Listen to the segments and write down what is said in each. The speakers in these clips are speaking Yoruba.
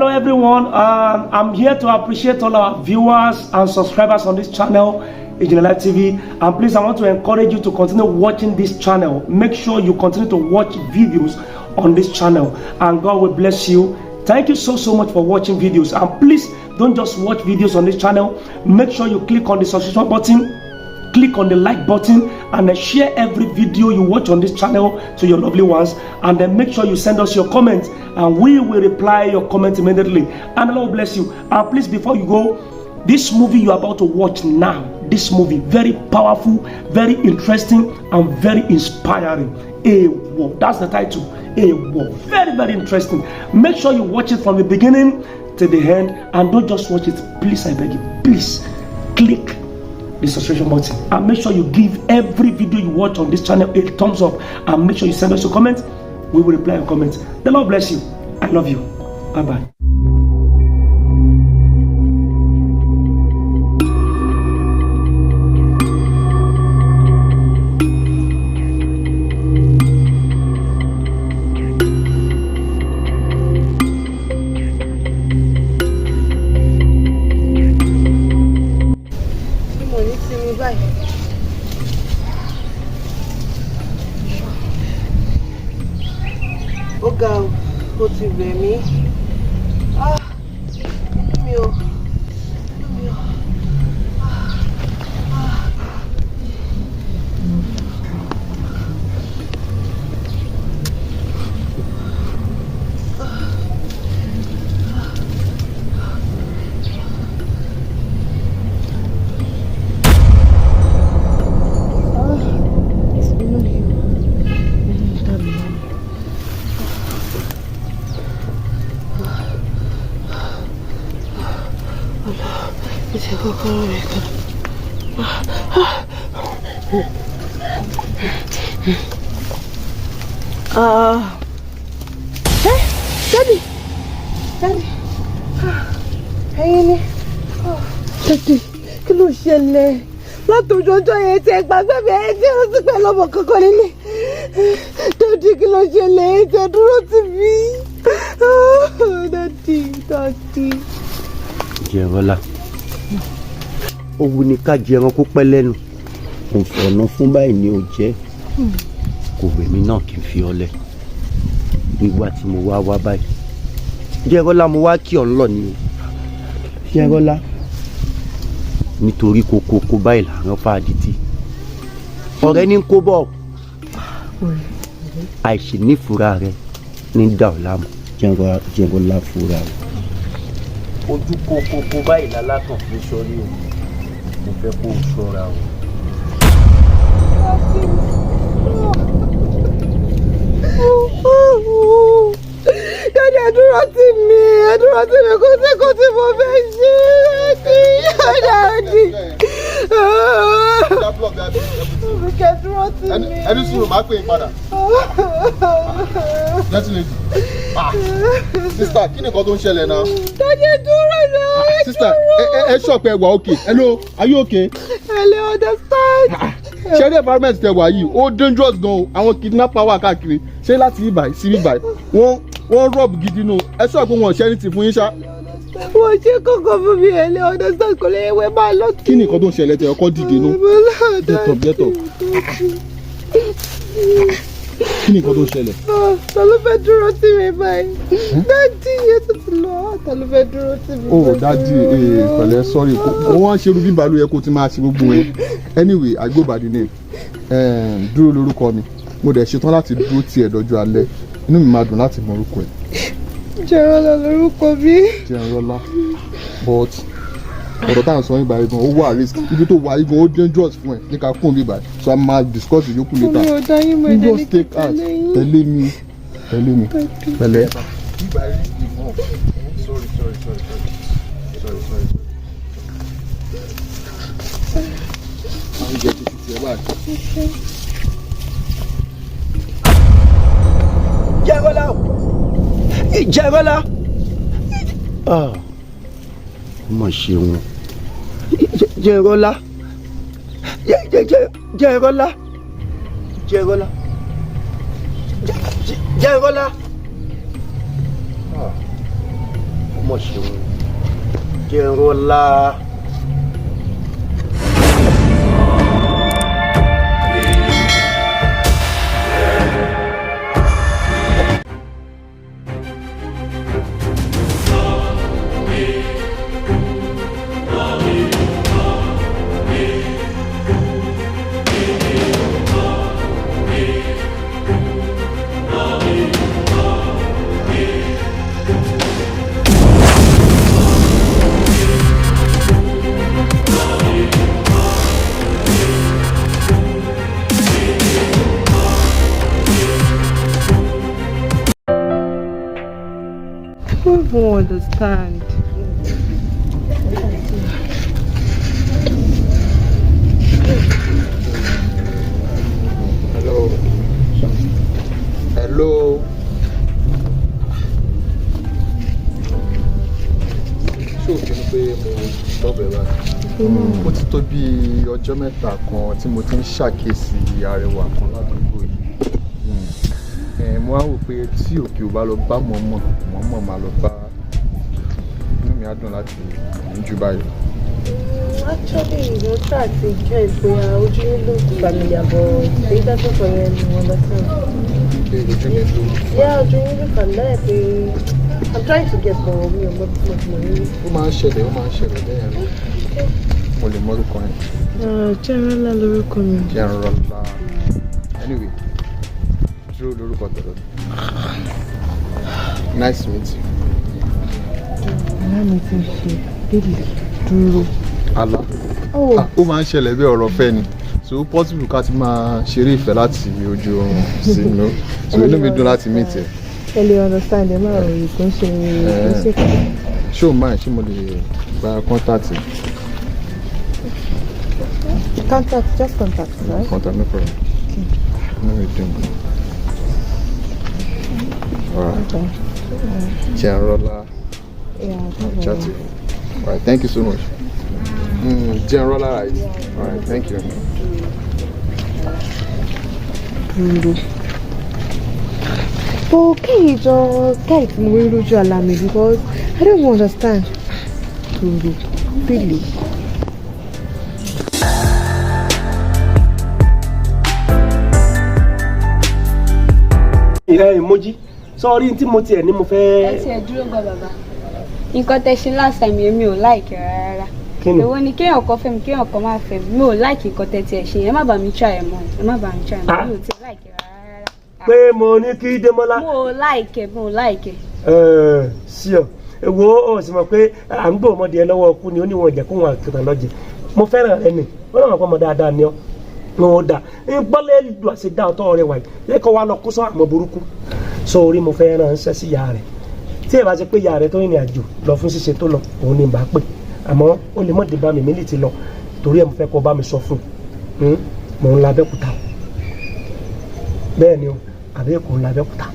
Hello everyone, I'm here to appreciate all our viewers and subscribers on this channel, Ijinle Life TV. And please, I want to encourage you to continue watching this channel. Make sure you continue to watch videos on this channel, and God will bless you. Thank you so, so much for watching videos. And please, don't just watch videos on this channel. Make sure you click on the subscription button, click on the like button, and then share every video you watch on this channel to your lovely ones. And then make sure you send us your comments, and we will reply your comment immediately. And the Lord bless you. And please, before you go, this movie you're about to watch now, this movie, very powerful, very interesting, and very inspiring. Ewo, that's the title. Ewo, very, very interesting. Make sure you watch it from the beginning to the end, and don't just watch it. Please, I beg you, please click the subscription button and make sure you give every video you watch on this channel a thumbs up, and make sure you send us your comments. We will reply your comments. The Lord bless you. I love you. Bye bye. Tí mo ní sinmi báyìí. Ó ga o, ó ti rẹ̀ mí. Ah, inú mi ò, inú mi ò. Ah, ah. Ah, inú mi ò, inú mi dà mí láàmú. Ìṣe kọ́kọ́rọ́ rẹ̀ kan. Ah. Ẹ, Daddy! Daddy! Ẹ̀yin ni. Daddy, kí ló ṣẹlẹ̀? Látòjú ọjọ́ yẹn tí ẹ gbàgbé mi, ẹ tí ó ti pẹ́ lọ́mọ kankan nílé. Daddy, kí ló ṣẹlẹ̀? Ẹ tí ẹ dúró tì mí. Daddy, Daddy. Jẹrọlá, ó wù ní ká jẹran kó pẹ́ lẹ́nu, kò fọ̀nà fún báyìí ni ó jẹ́. Kò wèmí náà kì í fi ọlẹ̀ wíwá tí mo wá wá báyìí. Jẹrọlá, mo wá kí ọ ń lọ ni o. Jẹrọlá, nítorí kokoko báyìí là ń rán fàdítì, ọ̀rẹ́ ní kó bọ̀, àìsí nífura rẹ ní dà ọ́ láàmú. Jẹrọlá, fura rẹ. Ojú kokoko báyìí lálákàn fi sọrí o. Mo fẹ́ kó o ṣọ́ra o. Daddy, ẹ dúró tì mí, ẹ dúró tì mí, kò sí kò tí mo fẹ́ ṣe. Daddy. Kẹ́ dúró tì mí. Ẹni sùúrù, máa pè é padà. Gentle lady. Ah, sister, kí ni nǹkan tó ń ṣẹlẹ̀ náà? Daddy, ẹ dúró náà, ẹ Sister, dúró. ẹ ṣọ́ pé ẹ wà okay. Hello, are you okay? Ẹ lè understand. Ṣé ní environment tẹ wà yìí, ó dangerous gan o. Àwọn kidnapper wà káàkiri. Ṣé láti ibà sí ibà wọ́n rob gidi nù. Ẹ ṣọ́ pé wọn ò ṣe anything fún yín ṣá? Wọ́n ṣe kókó fún mi, ẹ lè understand, kò lè wẹ́ máa lọ. Kí ni nǹkan tó ń ṣẹlẹ̀ tẹ ọkọ dìde nù? Get up, get up. Kí ni nǹkan tó ń ṣẹlẹ̀? Ta ló fẹ́ dúró tì mí báyìí? Daddy yẹn tó ti lọ, ta ló fẹ́ dúró tì mí? Oh, Daddy, pẹ̀lẹ́, sorry. Kò wọ́n ṣerú bíbá ló yẹ kó ti máa ṣe gbogbo yẹn. Anyway, I go by the name. Dúró lórúkọ mi. Mo dẹ̀ ṣetán láti dúró tiẹ̀ dọ́jú alẹ́. Inú mi máa dùn láti mọ orúkọ ẹ̀. Jẹ́rọ̀lá lórúkọ mi. Jẹ́nrọ́lá, but ọ̀rọ̀ tá à ń sọ yín báyìí gan, ó wà risk. Ibi tó wà yìí gan, ó dangerous fún ẹ ní ká kún bí báyìí, so a máa discuss ìyókù later. Mi ò dá yín mọ̀, ẹ̀jẹ̀ ní Just take heart. tẹ̀lé yín. Tẹ̀lé mi, tẹ̀lé mi, pẹ̀lẹ́. Sorry, sorry, sorry, sorry, sorry, sorry. Àwọn ìjẹ ti tiẹ̀ báyìí. Jẹrọlá o, Jẹrọlá, ó mà ṣeun. Jẹrọlá, Jẹrọlá, Jẹrọlá, Jẹrọlá. Ó Mọ̀ ṣeun Jẹnrọlá. I don't even understand. Hello. Hello. Ṣé o bínú pé mo tọ́bẹ̀ báyìí? Ó ti tó bí ọjọ́ 3 kan tí mo ti ń ṣàkíyèsí arẹwà kan ládùúgbò yìí. Mo wá wò pé tí òkè ò bá lọ bá mọ̀ọ́mọ̀, mọ̀ọ́mọ̀ máa lọ bá, inú mi á dùn láti ní jù báyìí. Actually, mo try to get bóyá ojú yín look familiar, but èyí tó tó sọ yẹn ni mo understand. Pé ojú mi ló. Yeah, ojú yín look familiar pé I'm trying to get, but mi ò mọ bí mo ti mọ̀ yín rí. Ó máa ń ṣẹlẹ̀, ó máa ń ṣẹlẹ̀ bẹ́ẹ̀ lọ. Mo lè mọ́rúkọ yẹn. Jẹ́rọ́lá lorúkọ mi. Jẹ́nrọ́lá. Anyway, Dúró lórúkọ tọ̀dọ̀ mi. Nice to meet you. Àlá mi ti ń ṣe délé dúró. Àlá. Oh. Ah, ó máa ń ṣẹlẹ̀ bí ọ̀rọ̀ fẹ́ ni. So ó possible ká ti máa ṣeré ìfẹ́ láti ojú oorun sí inú. So inú mi dùn láti meet ẹ. Ẹ lè understand, ẹ máa ròyìn kò ń ṣe kò ń ṣe kò. Ṣé o máa ṣé mo lè gba contact ẹ? Contact, just contact, right? Contact, no problem. Inú mi dùn. Alright. Okay. Jẹ́nrọ́lá. Yeah, I'll chat to you. Alright, thank you so much. Jẹ́nrọ́lá, right? Alright, thank you. Dúró. But kí ìjọ guy tí mo rí lójú àlá mi, because I don't even understand. Dúró, really. Ẹ Mojí, sọrí tí mo tiẹ̀ ní mo fẹ́. Ẹ tiẹ̀ dúró gan, bàbá. Nǹkan tẹ ṣe last time yẹn, mi ò like rárá. Kí ni? Èwo ni kéèyàn kan fẹ́ mi, kéèyàn kan má fẹ́ mi? Mi ò like nǹkan tẹ tiẹ̀ ṣe yẹn. Ẹ má bá mi try ẹ̀ mọ́, ẹ má bá mi try ẹ̀ mọ́. Ah. Mi ò tiẹ̀ like rárá. Pé mo ní kí Démọ́lá. Mo ò like ẹ̀, mo ò like ẹ̀. Ẹ sí ọ, èwo ó sì mọ̀ pé à ń gbọ́ ọmọdé ẹ lọ́wọ́ ọkú ni ó ní wọn jẹ́ kó wọn àkìtàn lọ́jẹ̀. Mo fẹ́ràn rẹ ni wọ́n náà mọ̀ pé ọmọ dáadáa ni ọ́ ní wọn dà ń gbọ́lẹ̀ lù àti dá ọtọ́ rẹ wáyé lẹ́kọ̀ọ́ wa lọ kó sọ àmọ́ burúkú sórí. Mo fẹ́ ránṣẹ́ sí ìyá rẹ̀. Tí ẹ bá ṣe pé ìyá rẹ̀ tó rìnrìn àjò lọ fún ṣíṣe tó lọ, òun ni bá pè, àmọ́ ó lè mọ̀ dé bá mi mílì ti lọ. Torí ẹ̀ mo fẹ́ kó bá mi sọ fún un, mò ń l'Abẹ́òkúta o. Bẹ́ẹ̀ ni o, àbí kò ń l'Abẹ́òkúta?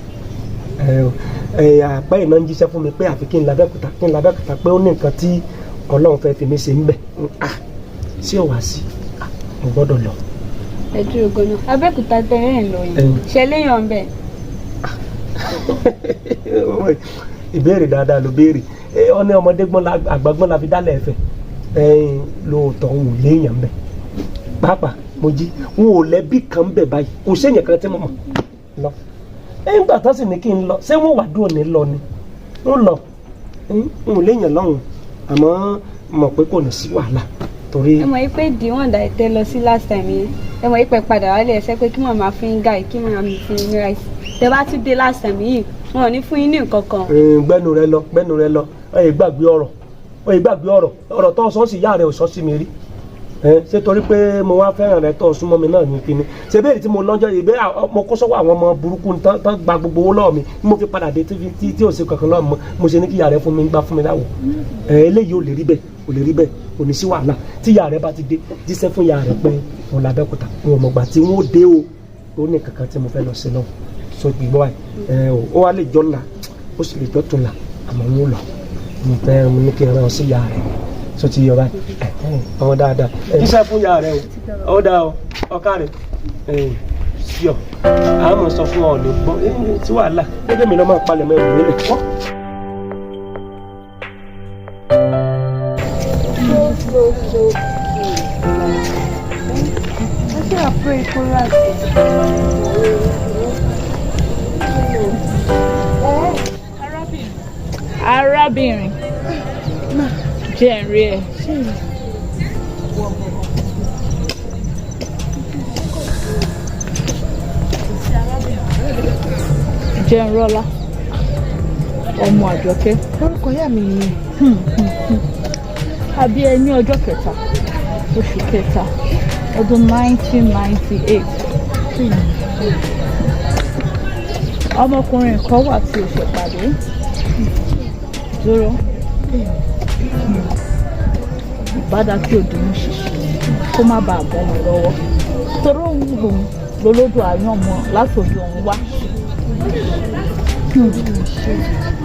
Ẹ àpẹ́ ìná ń jíṣẹ́ fún mi pé àfi kí n l'Abẹ́òkúta, kí n l'Abẹ́òkúta, pé ó ní nǹkan tí Ọlọ́run fẹ́ fi mí ṣe ń bẹ̀. Ah, sí ò wá sí? Ah, mo gbọ́dọ̀ lọ. Ẹ dúró gan-an, Abẹ́òkúta tẹ ẹ̀ ń lọ yẹn, ṣe léèyàn bẹ́ẹ̀? Ìbéèrè dáadáa ló béèrè. Ọ ní ọmọdé gbọ́n, àgbà gbọ́n la fi dálẹ̀ ẹ̀fẹ̀. Lóòótọ́ n ò léèyàn bẹ̀. Pàápàá mo jí n ò lẹ́bí kan bẹ̀ báyìí, kò séèyàn kan tí mo mọ̀ lọ. Nígbà tó sì ní kí n lọ, ṣé wọ́n wà dúró ní lọ ni ń lọ? N ò léèyàn lọ́hùn, àmọ́ mọ̀ pé kò ní sí wàhálà torí. Ẹ mọ̀ yí pé the one that tẹ lọ sí last time yẹn, ẹ mọ̀ yí pé padà wálé, ẹsẹ̀ pé kí màmá fún yín guy, kí màmá mi fún yín ní rice. Tẹ bá tún dé last time yìí, wọn ò ní fún yín ní nǹkan kan. Gbẹ́nu rẹ lọ, gbẹ́nu rẹ lọ. Ẹ yìí gbàgbé ọ̀rọ̀, ẹ yìí gbàgbé ọ̀rọ̀. Ọ̀rọ̀ tó sọ sí ìyá rẹ ò sọ sí mi rí. Ṣé torí pé mo wá fẹ́ràn rẹ tó súnmọ́ mi náà ní kíni ṣe béèrè tí mo lọ́jọ́ yìí bẹ́ẹ̀? Mo kó sọ́wọ́ àwọn ọmọ burúkú tán gba gbogbo owó lọ́wọ́ mi, mo fi padà dé tí ò sí kankan lọ́wọ́ mi. Mo ṣe ní kí ìyá rẹ fún mi, gbá fún mi láwọ̀. Eléyìí ò lè rí bẹ́ẹ̀, ò lè rí bẹ́ẹ̀, kò ní sí wàhálà. Tí ìyá rẹ bá ti dé, jíṣẹ́ fún ìyá rẹ pé mo l'Abẹ́òkúta. N ò mọ̀gbà tí wọ́n dé o. Ó ní kankan tí mo fẹ́ lọ sí náà so gbìgbọ́ ẹ ó wá lè jọ́ la, ó sì lè jọ́ tún la, àmọ́ ń lọ. Mo fẹ́ mo ní kí n rán ọ sí ìyá rẹ. So ti yọ báyìí, ọmọ dáadáa, jíṣẹ́ fún ìyá rẹ o. Ó dáa o, ọ̀ká rẹ sí ọ, àmọ́ sọ fún ọ lè gbọ́ tí wàhálà gẹ́gẹ́ mi lọ́ máa palẹ̀ mọ́ ẹ̀rù nílẹ̀. So so cute. I ṣe àpò ìkóra sí. Arábìnrin, jẹ́ n rí ẹ. Jẹ́ n rọ́lá ọmọ Àjọkẹ́. Orúkọ ìyá mi nìyẹn. A bí ẹ ní ọjọ́ kẹta, oṣù kẹta, ọdún 1998. Ọmọkùnrin kan wà tí o ṣe pàdé. Dúró. Ìbádá kí o dùnú ṣìṣì kó má bàa bọ́ ọmọ lọ́wọ́. Torí òun lòun lolódò àyànmọ́ látòjú òun wá.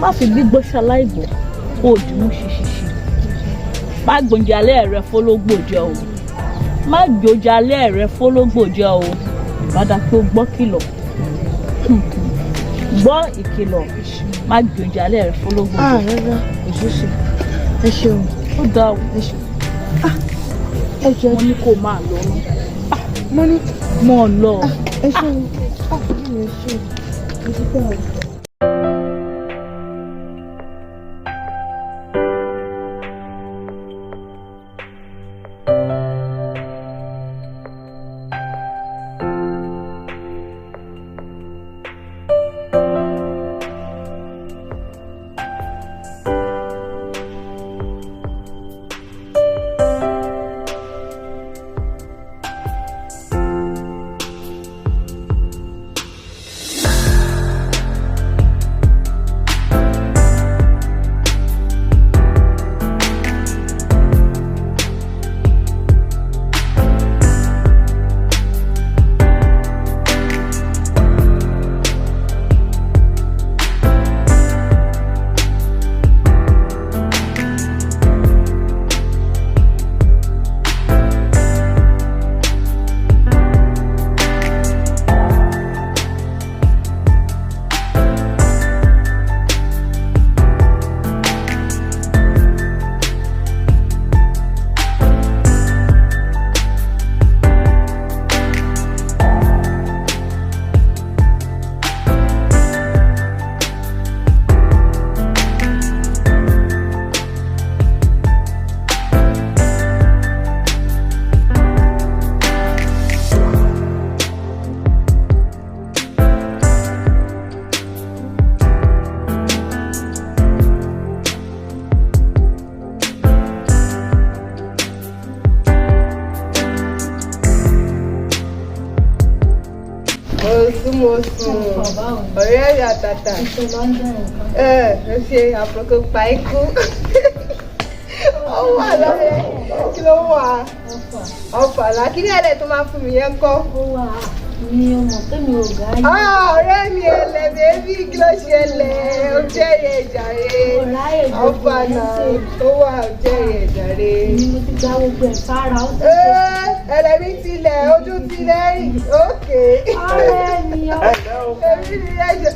Má fi gbígbó ṣaláìgbọ́ kó o dùnú ṣìṣìṣì. Má gbòǹjẹ alẹ́ rẹ fọlọ́gbò jẹ o. Má gbòǹjẹ alẹ́ rẹ fọlọ́gbò jẹ o. Ìbádá kí o gbọ́ kìlọ̀. Gbọ́ ìkìlọ̀. Má gbòǹjẹ alẹ́ rẹ fọlọ́gbò Ah, jẹ. rárá, kò ṣeé ṣe. Ẹ ṣeun. Ó dáa o. Ẹ ṣeun. Ah, ẹ jẹ́. Mo ní kó máa lọ ná. Mo ní. Mọ́ ọ lọ. Ẹ ṣeun. Ah, ẹ ṣeun. Ẹ dúpẹ́ o. Mo sùn, ọ̀rẹ́ rẹ̀ àtàtà. Ẹ ẹ ṣe àpòkò pa ikú. Ó wà lọ́rẹ́, kí ló wà? Ọ̀fàlà, kí ní ẹlẹ́ tó máa fún mi yẹn kọ́? Ó wà ní ọmọ tẹ́mi ò gá yìí. Ọ̀rẹ́ mi ẹlẹ́ bébí, kí ló ṣẹlẹ̀? Ó jẹ́rìí ẹ̀jàre. Ọ̀fàlà ó wà, ó jẹ́rìí ẹ̀jàre. Èmi mo ti gba gbogbo ẹ̀ sára ó ti ṣe. Ẹlẹ́mi tilẹ̀, ojú tilẹ̀ rìn, ókè. Ọ̀rẹ́ mi Ẹ ǹlẹ́ o. Èmi ni ẹ̀jẹ̀.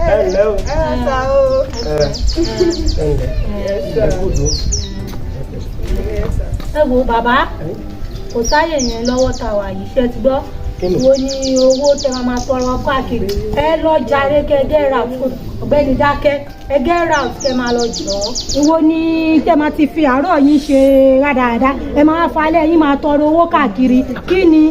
Ẹ ǹlẹ́ o. Ẹ ẹ sà o. Ẹ ǹlẹ́. Ẹ kú dùn. Ẹ wo bàbá, kò sáyè yẹn lọ́wọ́ tá a wà yìí, ṣe ti gbọ́? Wo ni owó tẹ máa máa tọrọ káàkiri? Ẹ lọ jàre kẹ get out, ọ̀gbẹ́ni dákẹ́, ẹ get out kẹ máa lọ jọ. Ìwo ni tẹ máa ti fi àárọ̀ yín ṣe rádaràda, ẹ máa falẹ̀ yín máa tọrọ owó káàkiri. Kí ni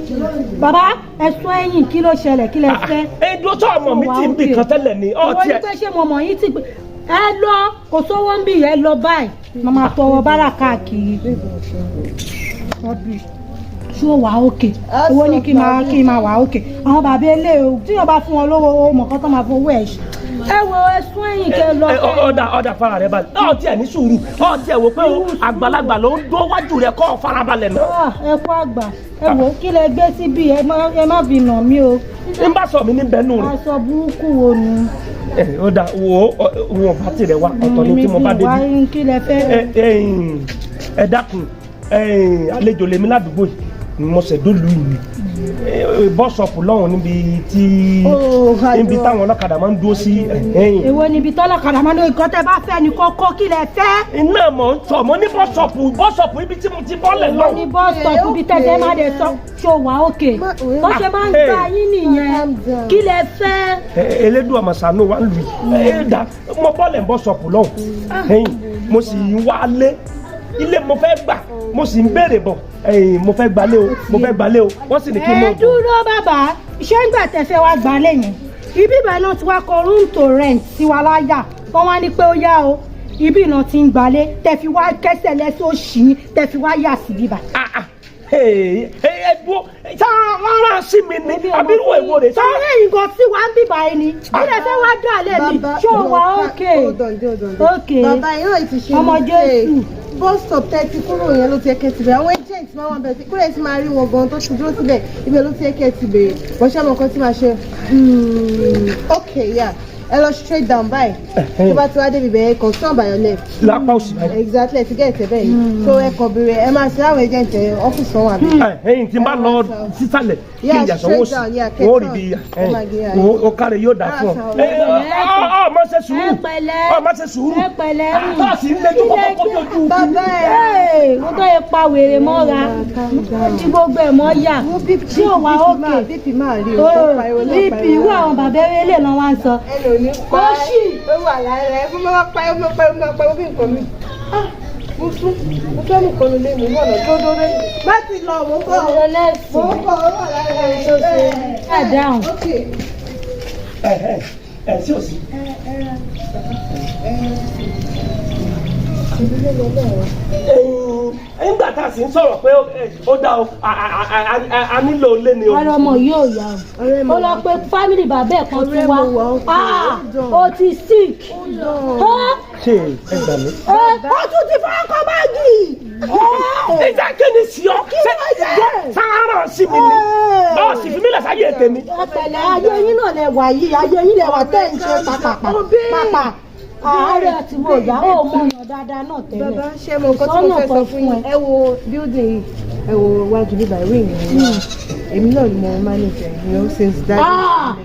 bàbá ẹ sún ẹ̀yìn, kí ló ṣẹlẹ̀, kí lẹ fẹ́? Ẹ dúró tó ọmọ mi ti ń bì kan tẹ́lẹ̀ ni. Ọ Ìwọ ní tiẹ̀. pé ṣé mo mọ̀ yín ti pé ẹ lọ, kò sówó ń bì, ẹ lọ báyìí, máa máa tọrọ bárà káàkiri. Ṣé ó wà òkè? Owó ní kí máa kí máa wà òkè. Àwọn bàbá ilé o, tí yóò bá fún wọn lówó, owó mọ̀kán tó máa fowó ẹ̀ ṣe. Ẹ wo, ẹ sún ẹ̀yìn kẹ lọ. Ọ̀dà ọ̀dà, fara rẹ balẹ̀. Ọ tiẹ̀ ní sùúrù. Ọ tiẹ̀ wò pé o àgbàlagbà ló ń dó wájú rẹ, kọ́ ọ farabalẹ̀ náà. Ah, ẹ kú àgbà. Ẹ wò, kí lẹ gbé síbí? Ẹ má fi nà mí o. N bá sọ mi ní bẹ́ẹ̀ nù rẹ̀. Aṣọ burúkú wo nu? Ẹ ó dà, wò ó, wọn bá tirẹ̀ wá, ọ̀tọ̀ ni tí mo bá débi. Kí lẹ fẹ́? Ẹ ẹ dákun, àlejò lèmi ládùúgbò yìí. Mo ṣẹ̀dó lu ìlú bus stop lọ́hùn níbi tí Oh, níbi táwọn ọlọ́kadà máa ń dúró sí ẹ̀yìn. Èwo níbi tọ́lọ́kadà máa ń lo nǹkan tẹ́ bá fẹ́ ni kókó, kí lẹ fẹ́? Iná mọ̀ ń tọ̀ mọ́ ní bus stop, bus stop ibi tí mo ti bọ́lẹ̀ Èwo ni lọ́hùn. Bus stop ibi tẹ́tẹ́ má dé sọ ṣó wà òkè bó ṣe máa ń gbà yín nìyẹn, kí lẹ fẹ́? Elédùn àmàṣánú wa ń lù yìí ẹ dá mo bọ́lẹ̀ bus stop lọ́hùn ẹ̀yìn, mo sì ń wálé ilé mo fẹ́ gbà, mo sì ń béèrè bọ̀ ẹ̀yìn, mo fẹ́ gbalé o, mo fẹ́ gbalé o, wọ́n sì ní kí n Ẹ mọ̀ bọ̀. dúró bàbá, ṣé ń gbà tẹ́ fẹ́ wá gbà lẹ́yìn ibi ìbàdàn náà ti wá kọ room to rent sí wa láyà, wọ́n wá ní pé ó yá o, ibi náà ti ń gbalé tẹ́ fi wá kẹ́sẹ̀ lẹ́sẹ̀ òṣì yín tẹ́ fi wá yà sí bíbà. Ah, ah, hey, hey, ẹ dúró sáà rán sí mi ni àbí irú èwo rè sáà. Sọ́rọ́ ẹ̀yìn gan tí wàá ń bíbà yìí ni bí lè fẹ́ wá dà lẹ́bi ṣó wà ókè. Hold on, hold on. Okay. Bàbá yìí náà ti ṣe Ọmọ mistake. Jésù. Bus stop tẹ́ ti kúrò yẹn ló ti yẹ kẹ́ ti bẹ̀rẹ̀. Àwọn agent máa wà bẹ̀rẹ̀ kúrò ẹ̀ ti máa rí wọn gan tó ti dúró síbẹ̀. Ibẹ̀ ló ti yẹ kẹ́ ti bẹ̀rẹ̀. Bọ́ ṣé àwọn nǹkan tí máa ṣe. Okay, yeah. Ẹ lọ straight down báyìí. Tó bá ti wá débi bẹ̀rẹ̀, kàn turn by your left. Lápá òsì báyìí. Exactly, ẹ ti get ẹ̀ bẹ́ẹ̀ ni. So ẹ kàn bèrè, ẹ máa ṣe àwọn agent ẹ̀ ọ́fíìsì wọn wà bẹ́ẹ̀. Ẹ̀yìn tí n bá lọ sísàlẹ̀ kí n yà sọ́wọ́ sí wọ́n rí bí o káre yóò dà fún ọ. Ọ má ṣe sùúrù. Ẹ pẹ̀lẹ́. Ọ má ṣe sùúrù. Ẹ pẹ̀lẹ́. Tá a sì ń lejú kọ́kọ́ bí ojú. Bàbá ẹ̀. Ee, mo tó yẹ pa wèrè mọ́ra tí gbogbo ẹ̀ mọ́ yà tí ò wá òkè. BP máa rí o, tó pariwo náà BP pariwo. irú àwọn bàbá eré lè wá ń sọ. Ẹ lò ní pa Ó ṣì. Ó wà lára ẹ fún máa pa ẹ, máa pa ẹ, máa pa ẹ bí nǹkan mi. Ah, mo tún mo fẹ́ nìkan ló lé mi mọ̀ ọ̀nà tó dúró. Má ti lọ, mo ń bọ̀. Ọ̀rọ̀ lẹ́sìn. Mo ń bọ̀, ó wà lára ẹ. Tó ṣe é dáhùn. Ok. Ẹ ẹ ẹ sí òsì. Nígbà tá a sì ń sọ̀rọ̀ pé ó dá o, a nílò ilé ni o. Ara ọmọ yóò yá o, ó lọ pé family bàbá ẹ̀ kan tún wá. Ah, ó ti sick. Ó Ṣe ẹ gbà mí. Ó tún ti fọ́ ọkọ̀ báàgì. Ìjà kí ni sí ọ ṣe sáárà sí mi ni báwo sì fi mí lẹ̀ sáyé tèmi. Ẹ pẹ̀lẹ́, ayé yín náà lẹ wà yìí, ayé yín lẹ wà tẹ́ ń ṣe pàpàpà pàpà. Ààrẹ tí mo yá ó mọ ọ̀nà dáadáa náà tẹ́lẹ̀. Bàbá, ṣé mo nǹkan tí mo fẹ́ sọ fún yín? Ẹ wo building yìí, ẹ wo iwájú bíbá ìwé ìyẹn. Èmi náà ni mo manage ẹ̀, since that. Ah,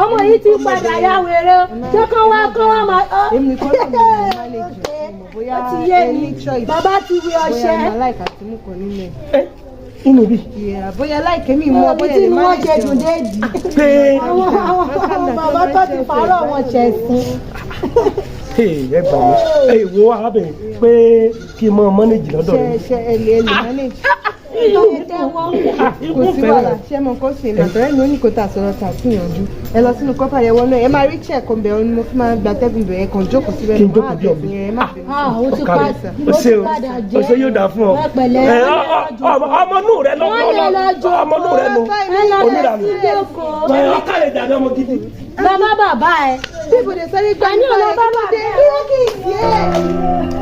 ọmọ yìí ti padà yá wèrè o, ṣé kán wá máa. Èmi nìkan náà ni mo manage ẹ̀, mo bóyá Ó ti yé ẹ mi ní choice. Bàbá ti wí Bóyá ọṣẹ. mo like àti mú kan nínú ẹ̀. Ẹ inú bí. Yeah, bóyá like mi mọ Ibi bóyá tí lè inú wọn manage jẹ ẹ̀. dùn dé dì. Pé Àwọn bàbá tó ti fàárọ̀ wọn ṣẹ̀ sí. ẹ gbà mí, ẹ wo arábìnrin pé kí n mọ mọ́nẹ́jì lọ́dọ̀ Ṣé rẹ. ṣé ẹ lè manage? Ah, Kò sí wàhálà, ṣé mo kọ́ sí ìlànà ọ̀rẹ́ mi ó ní kó tà sọ̀rọ̀ tà sí ìyànjú. Ẹ lọ sínú kọ́pà yẹn wọnú ẹ̀, ẹ máa rí chair kan bẹ̀ ọ́ ni mo fi máa ń gba tẹ́gùn bẹ̀, ẹ kàn jókòó síbẹ̀. Kí n jókòó bí ọ̀bẹ. Ẹ má bínú. Ah, ó ti Ọ̀kàrẹ̀. padà O ó ṣe ti o, padà o jẹ́. ṣe, yóò dà fún ọ. Ẹ pẹ̀lẹ́. Ẹ, ọmọ inú rẹ lọ. Wọ́n lè lọ jókòó. Ọmọ inú rẹ lọ. Ẹ lọ Oníranù. sí jókòó. Ẹ ọkàlẹ̀ dàbí ọmọ gidi. Bàbá bàbá ẹ. Bíbo de sáré gbá Àní ọ̀nà bàbá dé. Dúró kí n sí ẹ̀.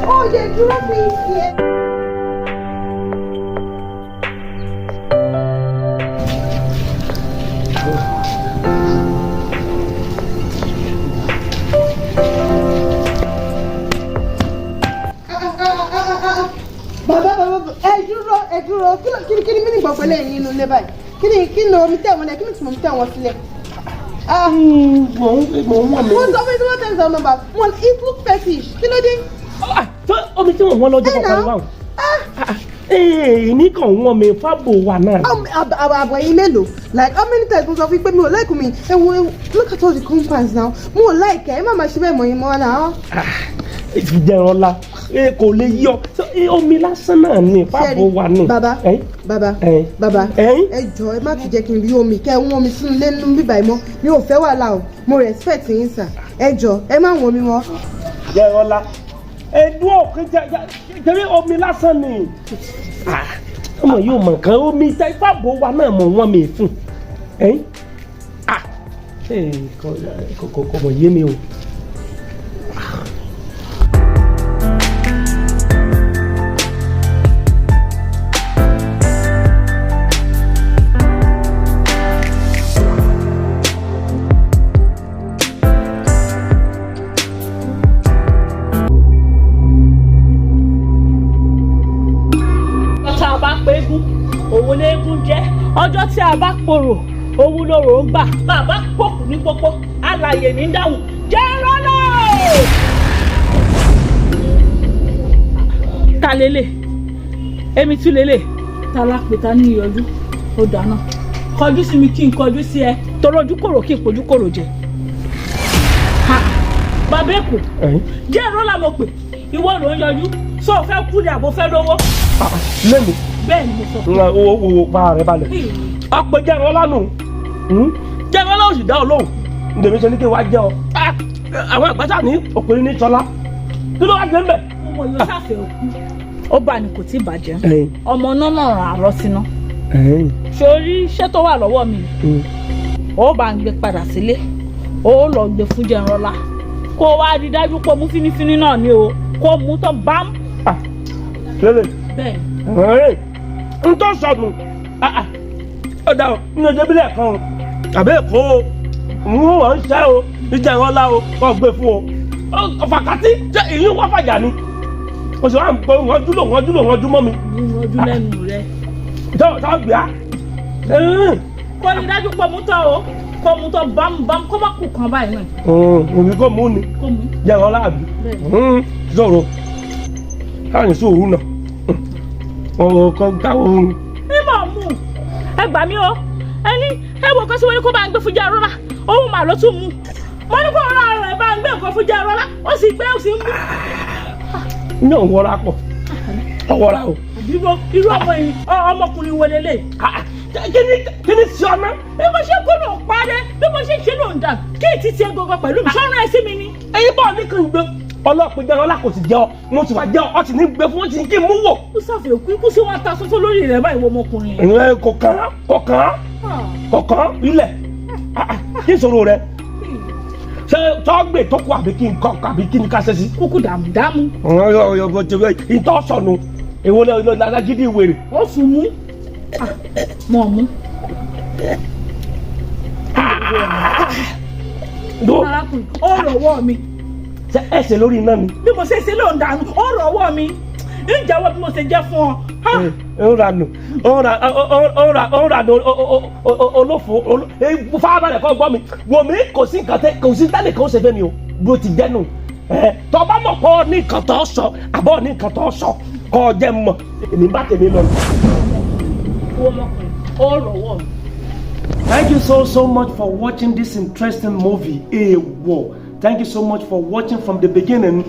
Ó lè dúró kí n sí ẹ̀. Bàbá, bàbá, ẹ dúró, ẹ dúró. Kí ni mí ní gbọ̀ngbọ̀n lẹ́yìn nínú ilé báyìí? Kí ni omi tẹ̀ wọ́n lẹ̀? Kí ni tùmọ̀ omi tẹ̀ wọ́n sílẹ̀? Ah, Mò ń wọ̀n mi. Wọ́n sọ fún mi tí wọ́n tẹ̀ sọ nọ́mbà wọn, it look fetish. Kí ló dé? Ah, tó omi tí wọ́n wọ́n lọ́jọ́ Ẹ kọ̀ọ̀kan nà. wà o. Ee, ní kàn wọ́n mi fábò wà náà. Àbọ̀ yín mélòó? Like, how many times mo sọ fún yín pé mi ò like mi? Ẹ wo, look at all the compounds now. Mo ò like ẹ, ẹ má máa ṣe bẹ́ẹ̀ mọ̀ yín mọ́ náà. Jẹun ọ̀la kò lè yọ. So, omi lásán náà ni fábò wà ní. Bàbá, Ẹ? bàbá, Ẹ? bàbá, Ẹ? ẹ jọ̀ọ́, ẹ má tún jẹ́ kí n rí omi kẹ́ ẹ wọ́n mi sínú ilé nínú bíbá yìí mọ́. Mi ò fẹ́ wàhálà o. Mo respect yín sà. Ẹ jọ̀ọ́, ẹ má wọ́n mi mọ́. Jẹun ọ̀la ẹdún òkè jẹrí omi lásán ni. Ah, ọmọ yóò mọ̀ nǹkan omi tẹ fábò wa náà mọ̀ wọ́n mi fún. Ẹ? Ah, kò mọ̀ yé mi o. Tá a bá pé gún. Òun léegun jẹ́ ọjọ́ tí a bá porò, òun lorò ń gbà. Bàbá pòkù ní pópó, alàyè ní dáhùn. Jẹ́ rọ́lá. Ta lélẹ̀? Èmi tún lélẹ̀. Ta lápè ta ní ìyọjú? Ó dáná, kọjú sí mi kí n kọjú sí ẹ, torí ojú kòrò kí n pojú kòrò jẹ. Ha! Bàbá Èkó, jẹ́ ìrọ́lá mo pè, ìwọ ló ń yọjú. Sọ ò fẹ́ kú ni àbò fẹ́ lówó? Lẹ́nu. Bẹ́ẹ̀ ni mo sọ fún Owó owó pa rẹ balẹ̀. Ọ̀pẹ jẹ́ ìrọ́lá nù, jẹ́ ìrọ́lá ò sì dá ọ lóhùn. Ndèmí sọ ní kí n wá jẹ́ ọ. Àwọn àgbàtà ní òpèrè ní sọlá, kí ló wá jẹ́ mbẹ́? Ọmọ yóò ṣàfẹ́ òkú, ó bà ní kò tí ì bàjẹ́. Ọmọ náà náà àárọ̀ síná sórí iṣẹ́ tó wà lọ́wọ́ mi. Ó bá ń gbé padà sílé, ó lọ gbé fún Jẹnrọlá, kó wá rí dájú pé ó mú fínífíní náà ni o, kó mú tán bám. Lélẹ̀. Bẹ́ẹ̀. N tó sọnù ó dà o, nínú ọjọ́ ìbílẹ̀ kan o àbẹ́ èkó o, n ó wọ́n ń ṣẹ́ o níjà ìrọ́lá o, kò gbé fún o fàkàtì jẹ́ ìyún wá fàjà ni o sì wá ń gbọ́ wọ́n dúró, wọ́n dúró, wọ́n dúró mọ́ mi. Mú ojú lẹ́nu rẹ. Tó tó gbé a. Kó rí dájú pé ó mú tán o, kó mú tán bámúbámú, kó má kù kan báyìí náà. Òbí kò mú ni. Kó mú. Jẹ́ ìrọ́lá àbí sọ̀rọ̀ káàní sóòrù náà ọ̀rọ̀ kan káwọn. Ní mọ̀ mú ẹ gbà mí o. Ẹni ẹ wò kó sí wọn ní kó bá ń gbé fún Jẹnrọlá, òun mà ló tún mú. Mo ní kó rán ara ẹ bá ń gbé nǹkan fún Jẹnrọlá, ó sì gbé, ó sì ń mú. Ní òun wọra pọ̀, ọwọ́ra o. Irú irú ọmọ yìí, ọmọkùnrin wo lélẹ̀? Kí ni sí ọ ná? Bí mo ṣe kó ló ń parẹ́, bí mo ṣe ṣe ló ń dà, kí ètí tiẹ̀ gangan pẹ̀lú mi sọ́run ẹ̀ sí mi ni. Ẹyin bọ́ọ̀ ní kí n gbé ọlọ́pàá Jẹnrọlá, kò sì jẹ́ ọ, mo sì wá jẹ́ ọ, ọ sì ní gbé fún, ọ sì ní kí n mú wò. Ó ṣàfihàn kú ikú sí wọn ta sọ́sọ́ lórí rẹ̀ báyìí, wọ ọmọkùnrin yẹn. Ìyẹn kò kàn án, kò kàn án, kò kàn án ilẹ̀. Kí n sọ̀rọ̀ rẹ ṣé tọ́gbè tó kù àbí kí n kọ́ àbí kí n ká ṣe sí. Kúkú dààmú dààmú. Ìtọ́ sọnù, èwo lágídí wèrè. Ó sùn mú mọ̀ mú. Arákùnrin, ó rọ̀wọ́ mi. Ṣé ẹsẹ̀ lórí iná mi? Bí mo ṣe ṣe ló ń dànù, ó rọ̀wọ́ mi. Ń jẹ́wọ́ bí mo ṣe jẹ́ fún ọ. Ó ra nù, ó ra, ó ra, ó ra nù olófo. Fábàlẹ̀ kọ́ gbọ́ mi, wò mí, kò sí nǹkan tẹ, kò sí tẹ́lẹ̀ kan ó ṣe fẹ́ mi o, bí o ti jẹ́ nù. Tọ́ bá mọ̀ kọ́ ní nǹkan tó sọ àbọ̀ ní nǹkan tó sọ kọ́ jẹ́ mọ̀, èmi bá tèmi lọ. Ọmọkùnrin, ó rọ̀wọ́ mi. Thank you so so much for watching this interesting movie, Ewo. Thank you so much for watching from the beginning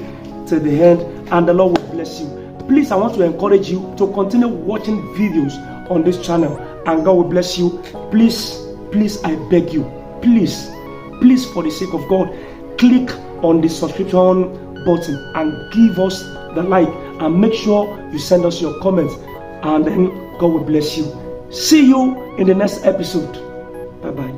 to the end, and the Lord will bless you. Please, I want to encourage you to continue watching videos on this channel, and God will bless you. Please, please, I beg you, please, please, for the sake of God, click on the subscription button and give us the like, and make sure you send us your comments, and then God will bless you. See you in the next episode. Bye bye.